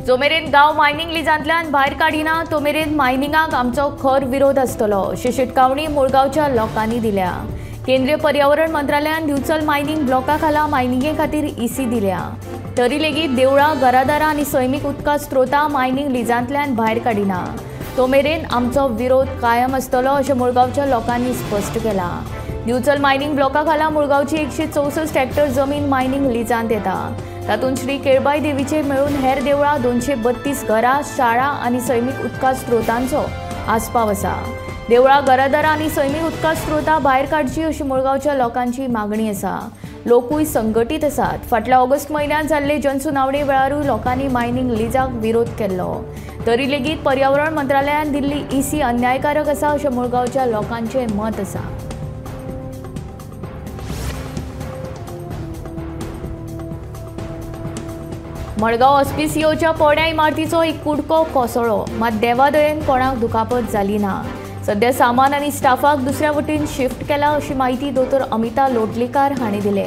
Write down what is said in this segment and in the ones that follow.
जो मेरेन गांव मायनिंग लिजांतल्यान भायर काडिना तो मेरेन मायनिंगाक आमचो खर विरोध आसतलो अशी शिटकावणी मुळगांवच्या लोकांनी दिल्या। केंद्रीय पर्यावरण मंत्रालयान दिवचल मायनिंग ब्लॉका खाला मायनिंगे खातीर ईसी दिल्या। तरी लेगीत देवळां, घरादारां आनी सैमीक उदका स्त्रोतां मायनिंग लिजांतल्यान भायर काडिना तो मेरेन आमचो विरोध कायम आसतलो अशें मुळगांवच्या लोकांनी स्पश्ट केलां। दिवचल मायनिंग ब्लॉका खाला मुळगांवची 164 हेक्टर जमीन मायनिंग लिजांत येता। तातूंत श्री केळबाई देवीचे मेळून हेर देवळां, 232 घरां, शाळा आनी सैमीक उदका स्त्रोतांचो आस्पाव आसा। देवळां, घरादारां आनी सैमीक उदका स्त्रोतां भायर काडची अशी मुळगांवच्या लोकांची मागणी आसा। लोकूय संघटीत आसात। फाटल्या ऑगस्ट म्हयन्यांत जाल्ले जनसुनावणे वेळारूय लोकांनी मायनिंग लिजाक विरोध केल्लो। तरी लेगीत पर्यावरण मंत्रालयान दिल्ली ईसी अन्यायकारक आसा अशें मुळगांवच्या लोकांचें मत आसा। मडगांव ऑस्पिसियोच्या पोरण्या इमारतीचो एक कुडको कोसळ्ळो, मात देवादयेन कोणाक दुखापत जाली ना। सध्या सामान आनी स्टाफाक दुसऱ्या वटेन शिफ्ट केला अशी म्हायती दोतोर अमिता लोटलीकार हांणी दिले।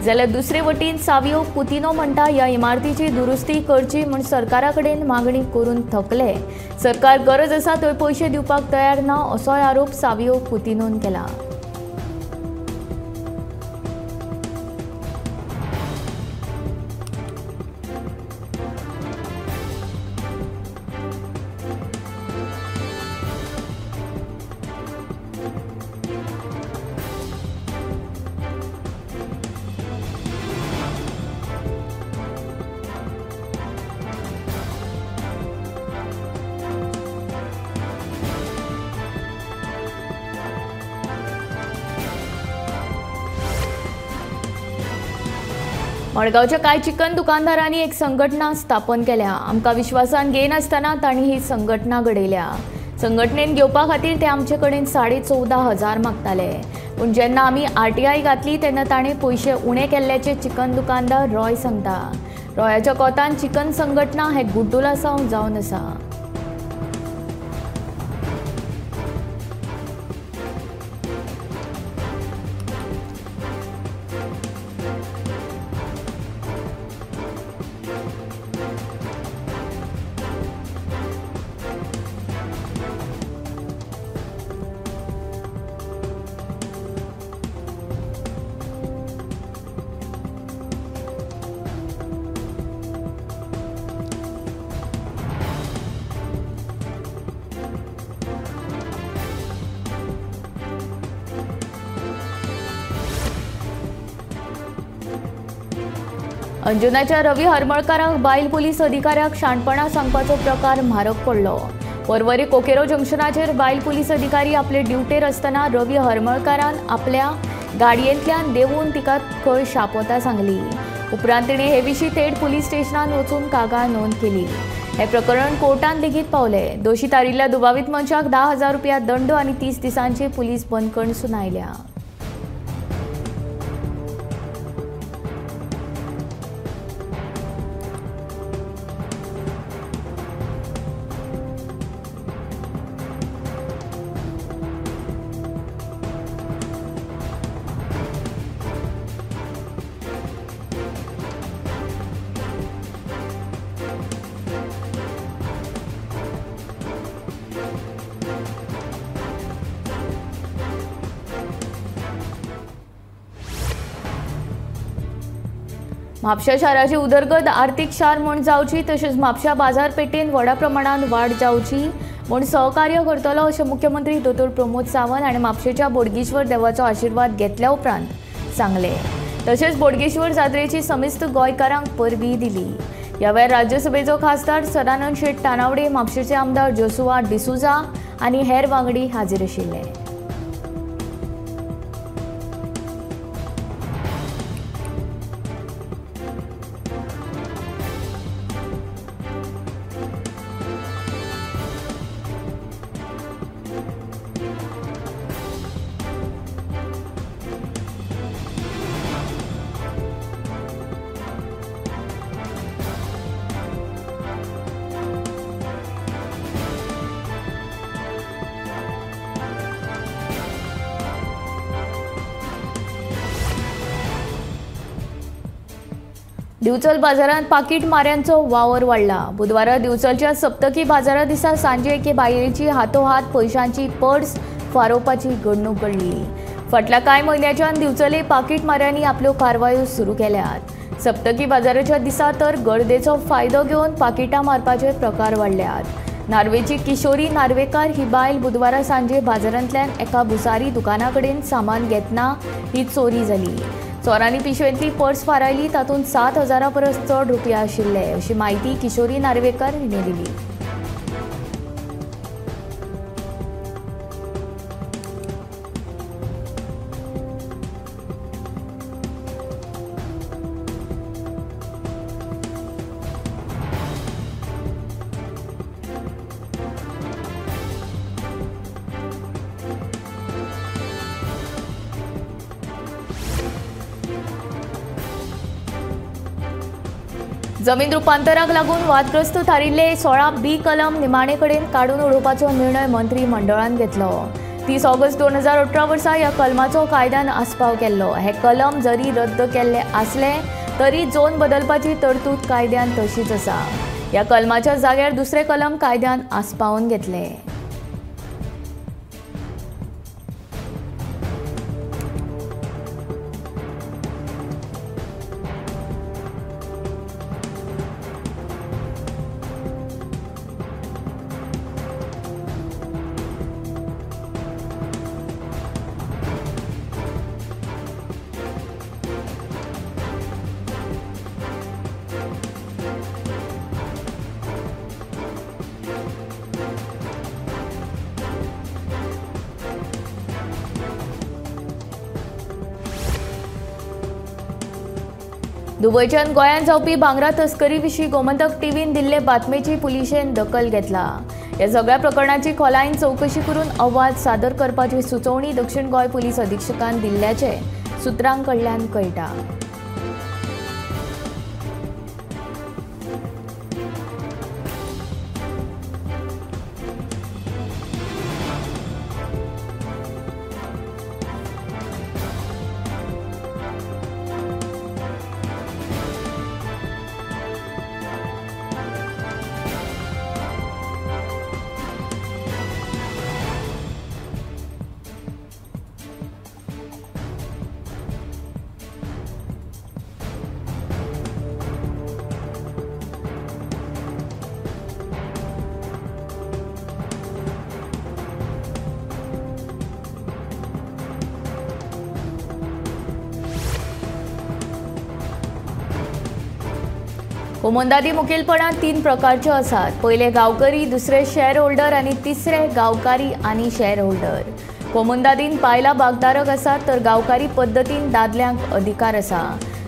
जाल्यार दुसरे वटेन सावियो कुतिनो म्हणटा ह्या इमारतीची दुरुस्ती करची म्हूण सरकारा कडेन मागणी करून थकले। सरकार गरज आसा थंय पयशे दिवपाक तयार ना असोय आरोप सावियो कुतिनोन केला। मडगांवच्या कांय चिकन दुकानदारांनी एक संघटना स्थापन केल्या। आमकां विश्वासान घेयनासतना तांणी ही संघटना घडयल्या। संघटनेन घेवपा खातीर ते आमचे कडेन 14,500 मागताले, पूण जेन्ना आमी आरटीआय घातली तेन्ना ताणें पयशे उणे केल्ल्याचे चिकन दुकानदार रॉय सांगता। रॉयाच्या कोतान चिकन संघटना हे गुड्डुलासांव जावन आसा। अंजुनाच्या रवी हरमळकाराक बायल पुलीस अधिकाऱ्याक शाणपणा सांगपाचो प्रकार म्हारग पडलो। पर्वरी कोकेरो जंक्शनाचेर बायल पुलीस अधिकारी आपले ड्युटेर आसतना रवी हरमळकारान आपल्या गाडयेंतल्यान देंवून तिका खंय शापोता सांगली। उपरांत तिणें हे विशीं थेट पुलीस स्टेशनान वचून कागाळ नोंद केली। हे प्रकरण कोर्टान लेगीत पावले। दोशी थारिल्ल्या दुबावीत मनशाक 10,000 रुपया दंड आनी 30 दिसांची पुलीस बंदखण सुनायल्या। म्हापशा शाराची उदरगत आर्थिक शार म्हूण जावची तशेंच म्हापशा बाजारपेठेन व्हडा प्रमाणात वाड जावची म्हूण सहकार्य करतलो अशें मुख्यमंत्री दोतोर प्रमोद सावंत हाणें म्हापशेच्या बोडगेश्वर देवाचो आशिर्वाद घेतल्या उपरांत सांगलें। तशेंच बोडगेश्वर जात्रेची समेस्त गोंयकारांक परबी दिली। ह्या वेळार राज्यसभेचो खासदार सदानंद शेट तानावडे, म्हापशेचे आमदार जोसुआ डिसुजा आनी हेर वांगडी हाजीर आशिल्ले। दिवचल बाजारांत पाकीट माऱ्यांचो वावर वाडला. बुधवारा दिवचलच्या सप्तकी बाजारा दिसा सांजे एके बायलेची हातोहात पयशांची पर्स फारोवपाची घडणूक घडली. फाटल्या कांय म्हयन्याच्यान दिवचले पाकीट माऱ्यांनी आपल्यो कारवायो सुरू केल्यात. सप्तकी बाजाराच्या दिसा तर गर्देचो फायदो घेवन पाकिटां मारपाचे प्रकार वाडल्यात. नार्वेची किशोरी नार्वेकार ही बायल बुधवारा सांजे बाजारांतल्यान एका भुसारी दुकाना कडेन सामान घेतना ही चोरी जाली. चोरांनी पिशवेंतली पर्स फारायली, तातूंत 7,000 परस चड रुपया आशिल्ले अशी म्हायती किशोरी नार्वेकार हिणें दिली. जमीन रुपांतराक लागून वादग्रस्त थारिल्ले 16B कलम निमाणे कडेन काडून उडोवपाचो निर्णय मंत्रीमंडळान घेतलो. 30 ऑगस्ट 2018 वर्सा ह्या कलमाचो कायद्यान आस्पाव केल्लो. हे कलम जरी रद्द केल्ले आसले तरी झोन बदलपाची तरतूद कायद्यान तशीच आसा. ह्या कलमाच्या जाग्यार दुसरे कलम कायद्यान आस्पावन घेतले. दुबयच्यान गोंयांत जावपी भांगरा तस्करी विशीं गोमंतक टीव्हीन दिल्ले बातमेची पुलिशेन दखल घेतला. ह्या सगळ्या प्रकरणाची खोलायेन चवकशी करून अहवाल सादर करपाची सुचोवणी दक्षिण गोंय पुलीस अधीक्षकान दिल्ल्याचें सुत्रां कडल्यान कळटा. कोमोंदादी मुखेलपणान 3 प्रकारच्यो आसात. पयले गांवकरी, दुसरे शेअर होल्डर आनी तिसरे गांवकारी आनी शेअर होल्डर. कोमोंदादीन बायलां भागधारक आसात तर गांवकारी पद्दतीन दादल्यांक अधिकार आसा.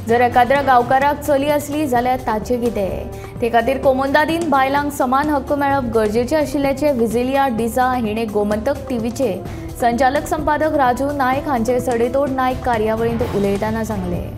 जर एकाद्र्या गांवकाराक चली आसली जाल्यार ताचें कितें? ते खातीर कोमोंदादीन बायलांक समान हक्क मेळप गरजेचें आशिल्ल्याचें विजिलिया डिजा हिणें गोमंतक टीव्हीचे संचालक संपादक राजू नायक हांचे सडेतोड नायक कार्यावळींत उलयतना सांगलें.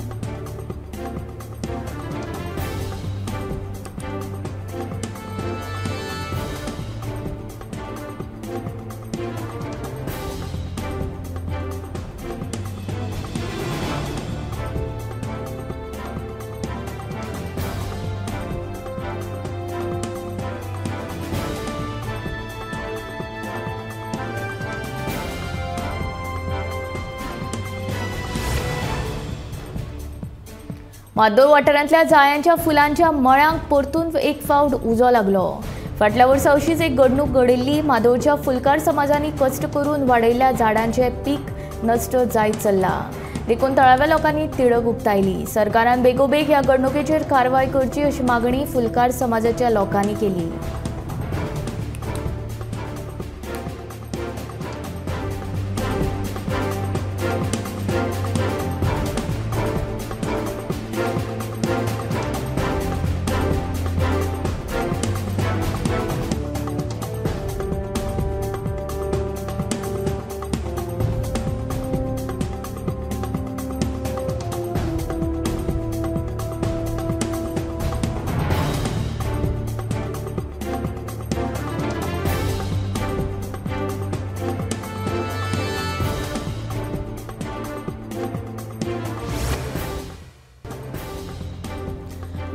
मादोळ वाठारांतल्या जायांच्या फुलांच्या मळ्यांक परतून एक फावट उजो लागलो. फाटल्या वर्सा अशीच एक घडणूक घडिल्ली. मादोळच्या फुलकार समाजांनी कश्ट करून वाडयल्ल्या झाडांचें पीक नश्ट जायत चल्लां, देखून थळाव्या लोकांनी तिडक उक्तायली. सरकारान बेगोबेग ह्या घडणुकेचेर कारवाय करची अशी मागणी फुलकार समाजाच्या लोकांनी केली.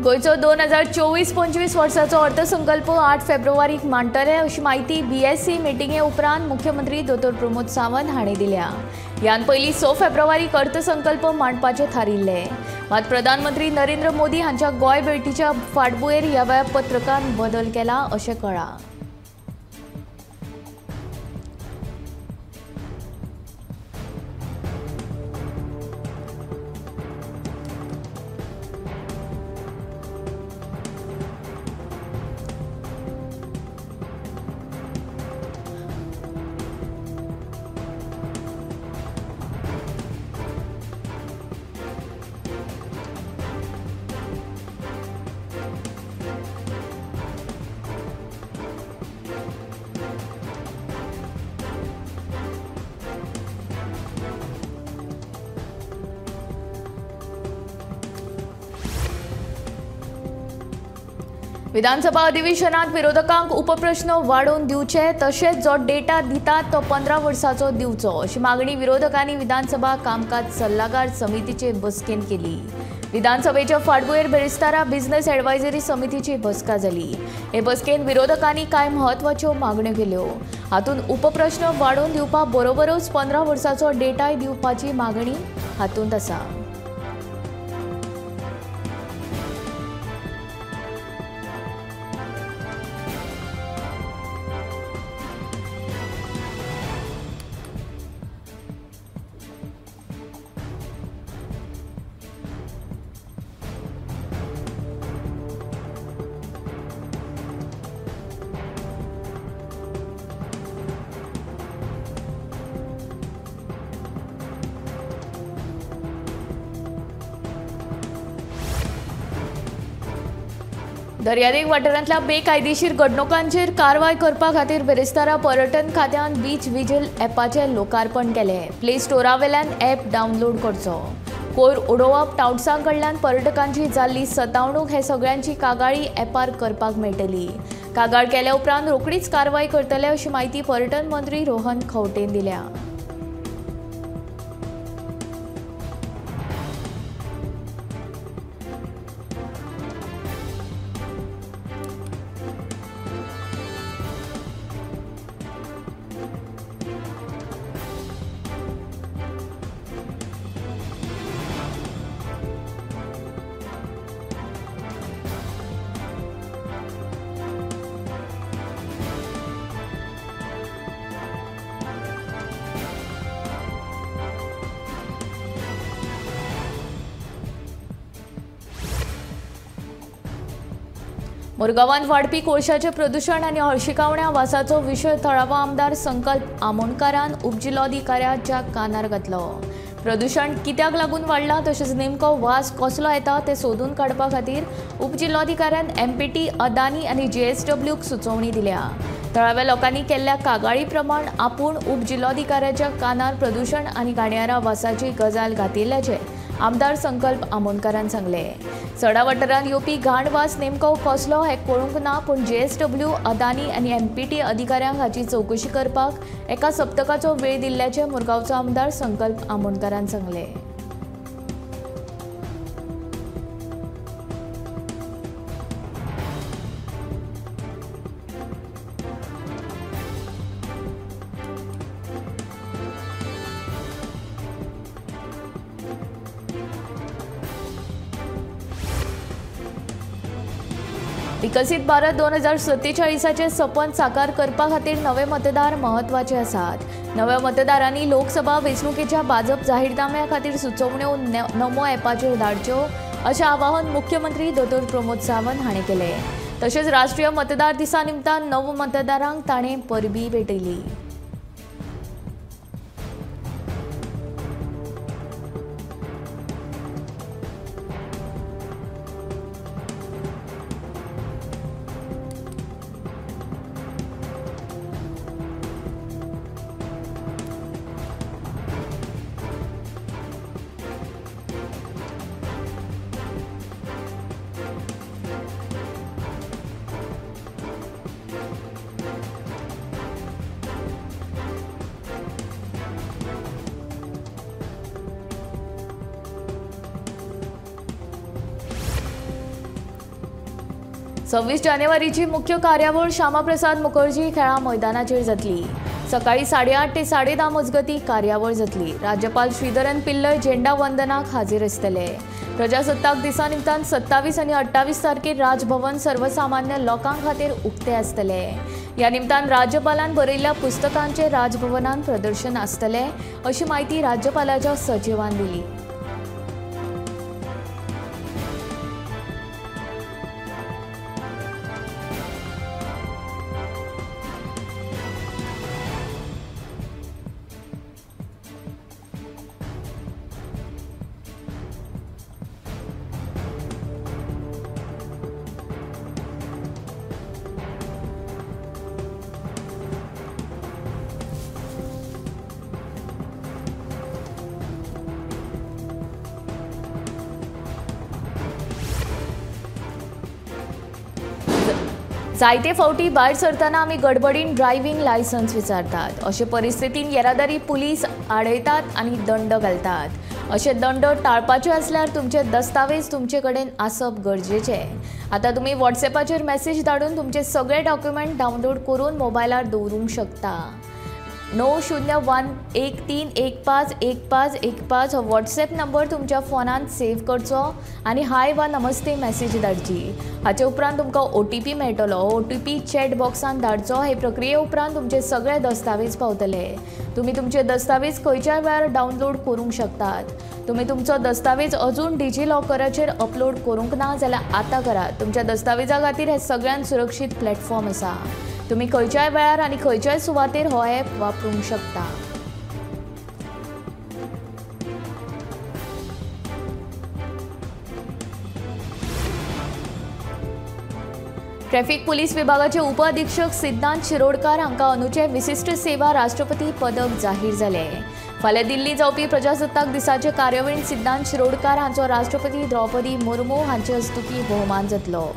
गोंयचो 2024-25 वर्साचो अर्थसंकल्प 8 फेब्रुवारीक मांडटले अशी म्हायती बीएससी मिटिंगे उपरांत मुख्यमंत्री दोतोर प्रमोद सावंत हांणी दिल्या. ह्यान पयलीं 6 फेब्रुवारीक अर्थसंकल्प मांडपाचें थारिल्लें. मात प्रधानमंत्री नरेंद्र मोदी हांच्या गोंय भेटीच्या फाटभुंयेर ह्या वेळापत्रकान बदल केला अशें कळ्ळां. विधानसभा अधिवेशनात विरोधकांक उपप्रश्न वाडोवन दिवचे तशेंच जो डेटा दितात तो 15 वर्सांचो दिवचो अशी मागणी विरोधकांनी विधानसभा कामकाज सल्लागार समितीचे बसकेंत केली. विधानसभेच्या फाटभुंयेर बेरेस्तारा बिझनेस एडवायजरी समितीची बसका जाली. हे बसकेंत विरोधकांनी कांय म्हत्वाच्यो मागण्यो केल्यो. हातूंत उपप्रश्न वाडोवन दिवपा बरोबरूच 15 वर्सांचो डेटाय दिवपाची मागणी हातूंत आसा. दर्यादेग वाठारांतल्या बेकायदेशीर घडणुकांचेर कारवाय करपा खातीर बेरेस्तारा पर्यटन खात्यान बीच विजील ॲपाचें लोकार्पण केलें. प्ले स्टोरा वेल्यान ॲप डावनलोड करचो. कोयर उडोवप, टावट्सां कडल्यान पर्यटकांची जाल्ली सतावणूक हे सगळ्यांची कागाळी ॲपार करपाक मेळटली. कागाळ केल्या उपरांत रोखडीच कारवाय करतले अशी म्हायती पर्यटन मंत्री रोहन खंवटेन दिल्या. मुरगांवांत वाडपी कोळशाचें प्रदुशण आनी हळशिकावण्या वासाचो विशय थळावो आमदार संकल्प आमोणकारान उपजिल्लोधिकाऱ्याच्या कानार घातलो. प्रदुशण कित्याक लागून वाडलां तशेंच नेमको वास कसलो येता तें सोदून काडपा खातीर उपजिल्लोधिकाऱ्यान एमपीटी, अदानी आनी जेएसडब्ल्यूक सुचोवणी दिल्या. थळाव्या लोकांनी केल्ल्या कागाळी प्रमाण आपूण उपजिल्लोधिकाऱ्याच्या कानार प्रदुशण आनी घाणयारा वासाची गजाल घातिल्ल्याचें आमदार संकल्प आमोणकारान सांगलें. सडा वाठारांत येवपी घाण वास नेमको कसलो हें कळूंक ना, पूण जेएसडब्ल्यू, अदानी आनी एमपीटी अधिकाऱ्यांक हाची चवकशी करपाक एका सप्तकाचो वेळ दिल्ल्याचें मुरगांवचो आमदार संकल्प आमोणकारान सांगलें. विकसीत भारत 2047 सपन साकार करपा खातीर नवे मतदार म्हत्वाचे आसात. नव्या मतदारांनी लोकसभा वेंचणुकेच्या भाजप जाहीरनाम्या खातीर सुचोवण्यो नमो ॲपाचेर धाडच्यो अशें आवाहन मुख्यमंत्री दोतोर प्रमोद सावंत हांणी केलें. तशेंच राष्ट्रीय मतदार दिसा निमतान नव मतदारांक ताणें परबी भेटयली. 26 जानेवारीची मुख्य कार्यावळ श्यामाप्रसाद मुखर्जी खेळां मैदानाचेर जातली. सकाळी 8:30 ते 10:30 मजगती कार्यावळ जातली. राज्यपाल श्रीधरन पिल्लय झेंडा वंदनाक हाजीर आसतले. प्रजासत्ताक दिसा निमतान 27 आनी 28 तारखेर राजभवन सर्वसामान्य लोकां खातीर उक्ते आसतले. ह्या निमतान राज्यपालान बरयल्ल्या पुस्तकांचे राजभवनान प्रदर्शन आसतले अशी म्हायती राज्यपालाच्या सचिवान दिली. जायते फावटी भायर सरतना आमी गडबडीन ड्रायव्हिंग लायसन्स विचारतात. अशे परिस्थितीन येरादारी पुलीस आडयतात आनी दंड घालतात. अशे दंड टाळपाचे आसल्यार तुमचे दस्तावेज तुमचे कडेन आसप गरजेचे. आतां तुमी व्हॉट्सएपाचेर मॅसेज धाडून तुमचे सगळे डॉक्युमेंट डावनलोड करून मोबायलार दवरूंक शकता. 901 13 15 15 15 हो व्हॉट्सएप नंबर तुमच्या फोनांत सेव्ह करचो आनी हाय वा नमस्ते मॅसेज धाडची. हाचे उपरांत तुमकां OTP मेळटलो. OTP chat बॉक्सांत धाडचो. हे प्रक्रिये उपरांत तुमचे सगळे दस्तावेज पावतले. तुमी तुमचे दस्तावेज खंयच्याय वेळार डावनलोड करूंक शकतात. तुमी तुमचो दस्तावेज अजून डिजिलॉकराचेर अपलोड करूंक ना जाल्यार आतां करात. तुमच्या दस्तावेजा खातीर हें सगळ्यांत सुरक्षीत प्लॅटफॉर्म आसा. तुमी खंयच्याय वेळार आनी खंयच्याय सुवातेर हो ॲप वापरूंक शकता. ट्रॅफिक पुलीस विभागाचे उपअधिक्षक सिद्धांत शिरोडकार हांकां अंदूचे विशिश्ट सेवा राष्ट्रपती पदक जाहीर जालें. फाल्यां दिल्ली जावपी प्रजासत्ताक दिसाचे कार्यावळींत सिद्धांत शिरोडकार हांचो राष्ट्रपती द्रौपदी मुर्मू हांचे हस्तुकीं भोवमान जातलो.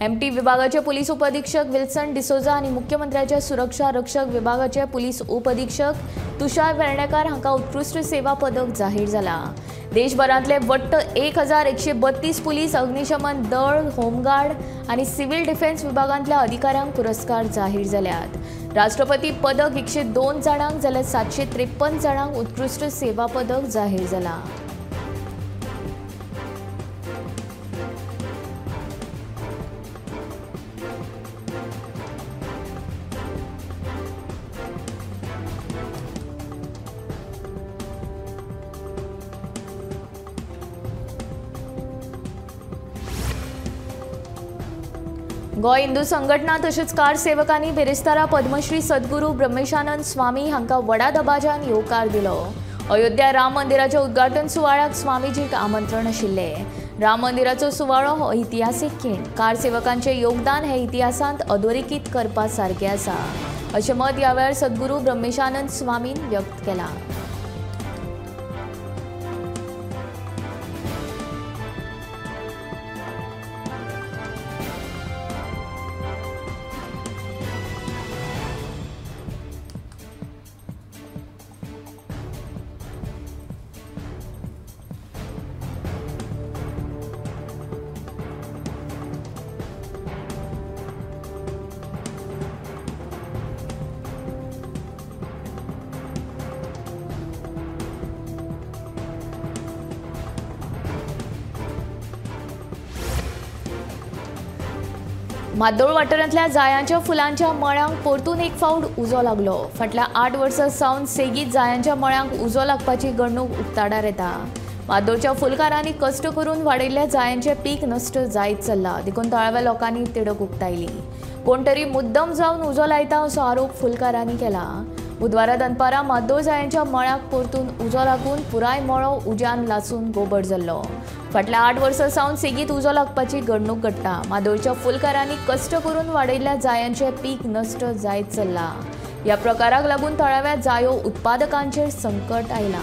MT विभागाचे पुलीस उपअधिक्षक विल्सन डिसोजा आनी मुख्यमंत्र्याच्या सुरक्षा रक्षक विभागाचे पुलीस उपअधिक्षक तुषार वेर्णेकार हांकां उत्कृश्ट सेवा पदक जाहीर जाला. देशभरांतले वट्ट 1132 पुलीस, अग्निशमन दळ, होमगार्ड आनी सिव्हिल डिफेन्स विभागांतल्या अधिकाऱ्यांक पुरस्कार जाहीर जाल्यात. राष्ट्रपती पदक 102 जाणांक जाल्यार 753 जाणांक उत्कृश्ट सेवा पदक जाहीर जाला. गोंय हिंदू संघटना तशेंच कार सेवकांनी बिरेस्तारा पद्मश्री सद्गुरू ब्रह्मेशानंद स्वामी हांकां व्हडा दबाज्यान येवकार दिलो. अयोध्या राम मंदिराच्या उद्घाटन सुवाळ्याक स्वामीजीक आमंत्रण आशिल्लें. राम मंदिराचो सुवाळो हो इतिहासीक खीण. कार सेवकांचें योगदान हें इतिहासांत अधोरेखीत करपा सारकें आसा अशें मत ह्या वेळार सद्गुरू ब्रह्मेशानंद स्वामीन व्यक्त केलां. म्हादोळ वाठारांतल्या जायांच्या फुलांच्या मळ्यांक परतून एक फावट उजो लागलो. फाटल्या 8 वर्सां सावन सेगीत जायांच्या मळ्यांक उजो लागपाची घडणूक उक्ताडार येता. म्हादोळच्या फुलकारांनी कश्ट करून वाडयल्ल्या जायांचें पीक नश्ट जायत चल्लां देखून थळाव्या लोकांनी तिडक उक्तायली. कोण तरी मुद्दम जावन उजो लायता असो आरोप फुलकारांनी केला. बुधवारा दनपारां म्हादोळ जायांच्या मळ्याक परतून उजो लागून पुराय मळो उज्यान लासून गोबर जाल्लो. फाटल्या 8 वर्सां सावन सेगीत उजो लागपाची घडणूक घडटा. म्हादोळच्या फुलकारांनी कश्ट करून वाडयल्ल्या जायांचें पीक नश्ट जायत चल्लां. ह्या प्रकाराक लागून थळाव्या जायो उत्पादकांचेर संकट आयलां.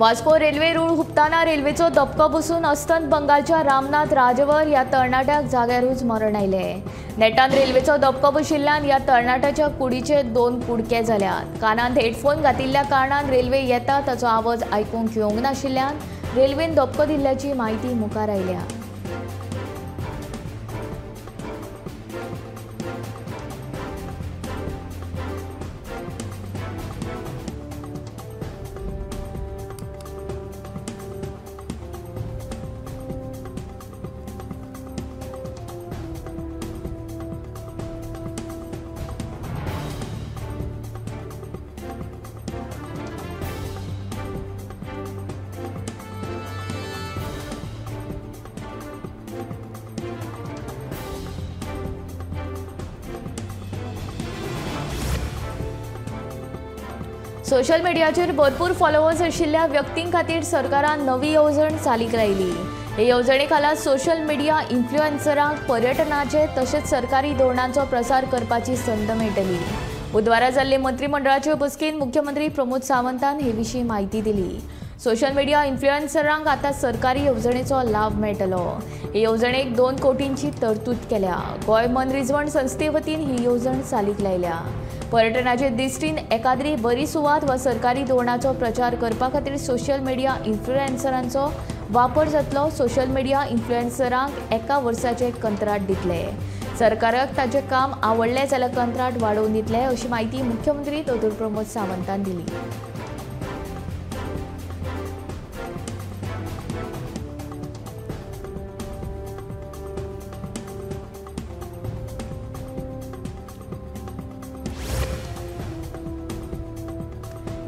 वास्को रेल्वे रूळ हुपताना रेल्वेचो धपको बसून अस्तंत बंगालच्या रामनाथ राजवर ह्या तरणाट्याक जाग्यारूच मरण आयलें। नेटान रेल्वेचो धपको बशिल्ल्यान ह्या तरणाट्याच्या कुडीचे 2 कुडके जाल्यात। कानांत हेडफोन घातिल्ल्या कारणान रेल्वे येता ताचो आवाज आयकूंक येवंक नाशिल्ल्यान रेल्वेन धपको दिल्ल्याची म्हायती मुखार आयल्या। सोशल मिडियाचेर भरपूर फॉलोवर्स आशिल्ल्या व्यक्तीं खातीर सरकारान नवी येवजण चालीक लायली। हे येवजणे खाला सोशल मिडिया इन्फ्लुएन्सरांक पर्यटनाचे तशेंच सरकारी धोरणांचो प्रसार करपाची संद मेळटली। बुधवारा जाल्ले मंत्रिमंडळाचे बसकेंत मुख्यमंत्री प्रमोद सावंतान हे विशीं म्हायती दिली। सोशल मिडिया इन्फ्लुएन्सरांक आतां सरकारी येवजणेचो लाभ मेळटलो। हे येवजणेक 2 कोटींची तरतूद केल्या। गोंय मनरिजवण संस्थे वतीन ही येवजण चालीक लायल्या। पर्यटनाचे दृश्टीन एकाद्री बरी सुवात वा सरकारी धोरणाचो प्रचार करपा खातीर सोशल मिडिया इन्फ्लुएन्सरांचो वापर जातलो। सोशल मिडिया इन्फ्लुएन्सरांक 1 वर्साचें कंत्राट दितले। सरकाराक ताचें काम आवडलें जाल्यार कंत्राट वाडोवन दितले अशी म्हायती मुख्यमंत्री दोतोर प्रमोद सावंतान दिली।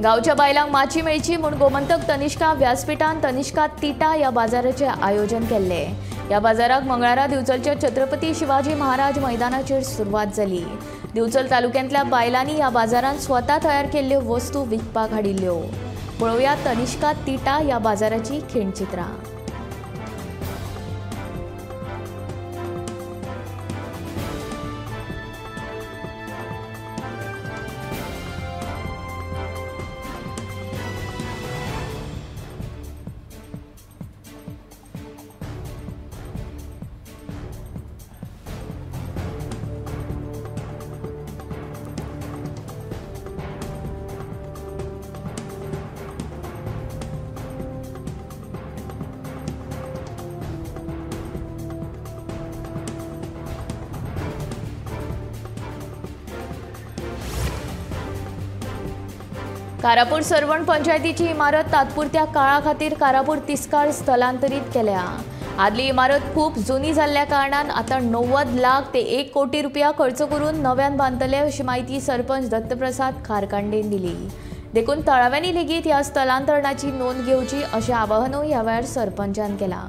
गांवच्या बायलांक माची मेळची म्हूण गोमंतक तनिष्का व्यासपीठान तनिष्का तिटा ह्या बाजाराचें आयोजन केल्लें। ह्या बाजाराक मंगळारा दिवचलच्या छत्रपती शिवाजी महाराज मैदानाचेर सुरवात जाली। दिवचल तालुक्यांतल्या बायलांनी ह्या बाजारांत स्वता तयार केल्ल्यो वस्तू विकपाक हाडिल्ल्यो। पळोवया तनिष्का तिटा ह्या बाजाराची खिणचित्रां। कारापूर सर्वण पंचायतीची इमारत तात्पुरत्या काळा खातीर कारापूर तिस्कार स्थलांतरीत केल्या। आदली इमारत खूब जुनी जाल्ल्या कारणान आतां 90 लाख ते 1 कोटी रुपया खर्च करून नव्यान बांदतले अशी म्हायती सरपंच दत्तप्रसाद खारकांडेन दिली। देखून तळाव्यांनी लेगीत ह्या स्थलांतरणाची नोंद घेवची अशें आवाहनूय ह्या वेळार सरपंचान केलां।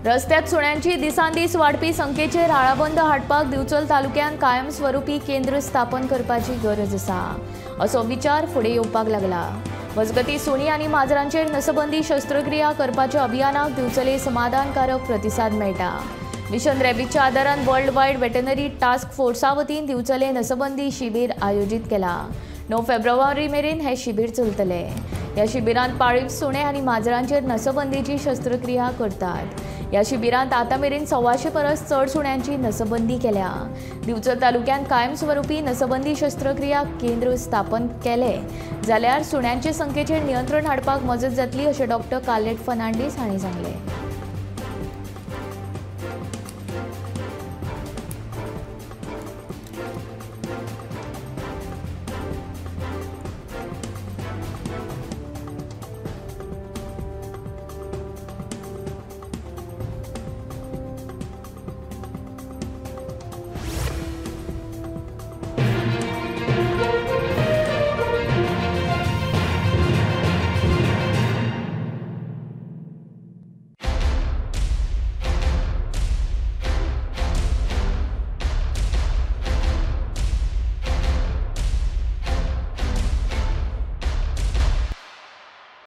रस्त्यात सुण्यांची दिसांदीस वाडपी संख्येचेर आळाबंद हाडपाक दिवचल तालुक्यांत कायमस्वरूपी केंद्र स्थापन करपाची गरज आसा असो विचार फुडें येवपाक लागला। मजगतीं सुणी आनी माजरांचेर नसबंदी शस्त्रक्रिया करपाच्या अभियानाक दिवचले समाधानकारक प्रतिसाद मेळटा। मिशन रॅबीजच्या आदारान वर्ल्ड वायड वेटनरी टास्क फोर्सा वतीन दिवचले नसबंदी शिबीर आयोजीत केला। 9 फेब्रुवारी मेरेन हे शिबीर चलतले। ह्या शिबिरांत पाळीव सुणे आनी माजरांचेर नसबंदीची शस्त्रक्रिया करतात। ह्या शिबिरांत आतां मेरेन 125 परस चड सुण्यांची नसबंदी केल्या। दिवचल तालुक्यांत कायमस्वरूपी नसबंदी शस्त्रक्रिया केंद्र स्थापन केले जाल्यार सुण्यांचे संख्येचेर नियंत्रण हाडपाक मजत जातली अशें डॉक्टर कार्लेट फर्नांडीस हांणी सांगलें।